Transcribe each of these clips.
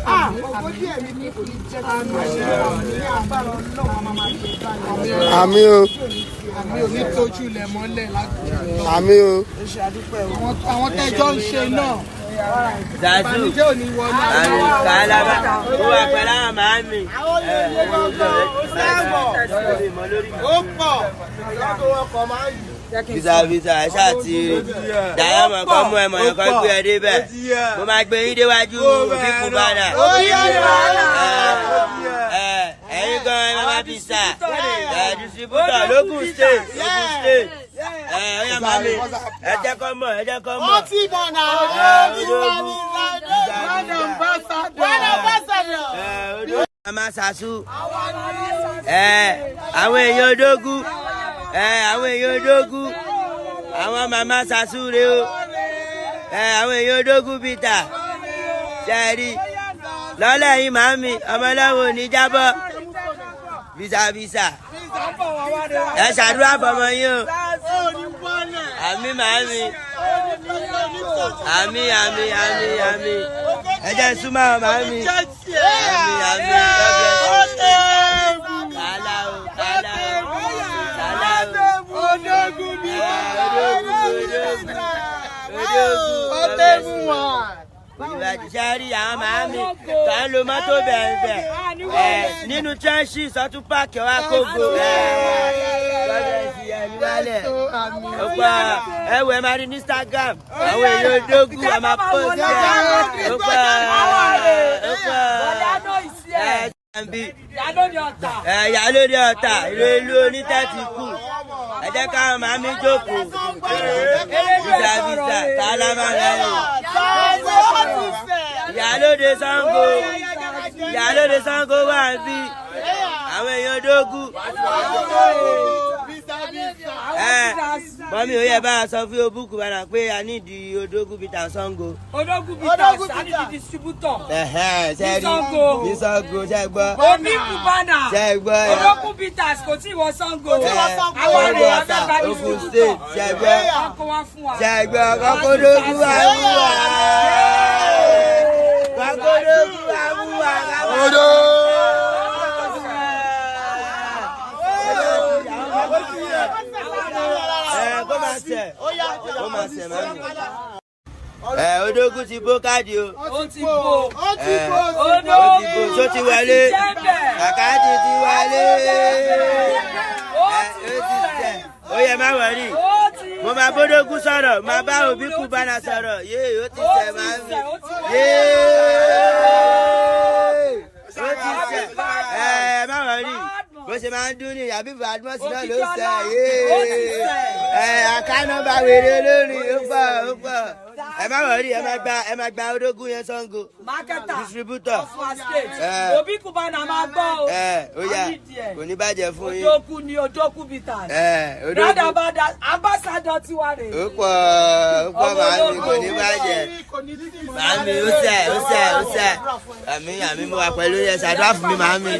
Ah, ògo díẹ̀ mi kò ní jẹ́ kí ní agbára Ọlọ́run máa máa ṣe báyìí. Àmín o. Àmì ò ní tójú ilẹ̀ mọ́lẹ̀ lágbára. Àmín o. Àwọn tẹ́jọ́ ń ṣe náà. Zazu. Ìbànújẹ́ ò ní wọnú Àmì kàlábà. Ó wà pẹ̀lú àwọn màámi. Ó pọ̀. Visa visa ẹ ṣáà ti dàyàmọ̀ kan mú ẹmọ̀ yẹn kan gbé ẹ débẹ̀. Mo máa gbé yín déwájú Obi Cubana. Ẹ̀yin gan ẹ máa fi sà. Distributor lókun state lókun state. Ẹ ọ̀yà màmí ẹ jẹ́ kọ́ mọ̀, ẹ jẹ́ kọ́ mọ̀. Ó ti mọ̀ náà. Brand ambassador. Brand ambassador. Mama Sasu. Àwọn èèyàn odógún, àwọn èèyàn odógún, àwọn màmá Sasu rè o. Àwọn èèyàn odógún Peter ṣẹ́ẹ̀rí lọ́lẹ̀ yìí, màmí ọmọlọ́wọ́ ò ní jábọ́. Visa visa, ẹ ṣàdúrà fọmọ yín o. Àmín màmí, àmín, àmín, àmín, àmín. Ẹ jẹ́ súnmọ́ àwọn màmí. Àmín, àmín. God bless you. Kàlá o, kàlá o, kàlá o. Odógún bí. Odógún, odógún, odógún. Ọtẹ́bù wà. Ìbàdí sẹ́rí àwọn màámi tó ń lo mọ́tò bẹ̀rẹ̀ ẹ̀ nínú trenches ọtún páàkì wa kógo ẹ̀ wálẹ̀ ó pa. Ẹ wẹ̀ máa rí ní Instagram, àwọn èèyàn odógún a máa post ẹ̀. Ó pa, ó pa ẹ̀ bí ẹ̀ ìyálóde ọ̀tà ìlú ìlú onítẹ̀tì kù. Ẹ jẹ́ káwọn màámi jókòó. Visa visa kálámà lẹ́yìn ìyálóde Ṣàngó, ìyálóde Ṣàngó wà bí àwọn èèyàn dógún. Ẹ mọ́mí, ó yẹ bá a sọ fún Obi Cubana pé a nídìí Odógún Peter Ṣàngó. Odógún Peters, a ní di distributor. Ẹ̀hẹ́n, ṣe rí Ní Ṣàngó. Ní Ṣàngó, ṣe gbọ́? Obi Cubana. Ṣe gbọ́ ẹ̀? Odógún Peters kò tí ì wọ Ṣàngó. Àwọn Ogun rẹ̀ Ọ̀tà, abẹ́gbà Ogun distributor. State, ṣe gbọ́? Wọ́n kó wá fún wa. Ṣe gbọ́? Kọ́kọ́dógún wà fún wa, kọ́kọ́dógún wà fún wa. Odó. Ẹ kó máa sẹ̀, kó máa sẹ̀ mami. Ẹ Odógún ti bó káàdì o. Ó ti bò. Ó ti bò. Ó ti bó, tó ti wọlé. Kàkáàdì ti wọlé. Ó Ẹ ti ó ti tẹ̀. Ó yẹ má wọrí. Ó ti Mo máa bódógún sọ̀rọ̀, máa bá Obi Cubana sọ̀rọ̀. Yéè, ó ti Ó sẹ̀ ti mami. sẹ̀, ó ti wọlé. Yéè, ó ti sẹ̀. Ẹ má worry. Bó ṣe máa ń dún ní àbí Badmus náà ló sẹ̀. Ó ti Yéè. sẹ̀. Ẹ account number wèrè olórin, ó pọ̀, ó pọ̀. Ẹ má worry, ẹ máa gba Odógún yẹn Ṣàngó. Marketer. Distributor. Ọ̀ṣun State. Ẹ. Obi Cubana máa gbọ́ o. Ẹ ó yá, A ní díẹ̀. kò ní bàjẹ́ fún yín. Odógún ni Odógún Peters. Ẹ Odógún. Brother ambassador tiwa rè. Ó pọ̀, ó pọ̀ màámi, kò ní bàjẹ́. Màámi, ó sẹ̀, ó sẹ̀, ó sẹ̀. Àmín, àmín, mo wà pẹ̀lú yẹn, ṣàdúrà fún mi màámi.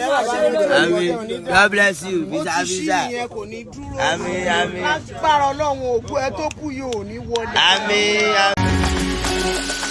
Àmín, God bless you, visa Ó ti ṣí visa. nìyẹn, kò ní dúró. Àmín, àmín. Lágbára Ọlọ́run, ògùn ẹ tó kù yìí ò ní wọlé. Àmín, àmín.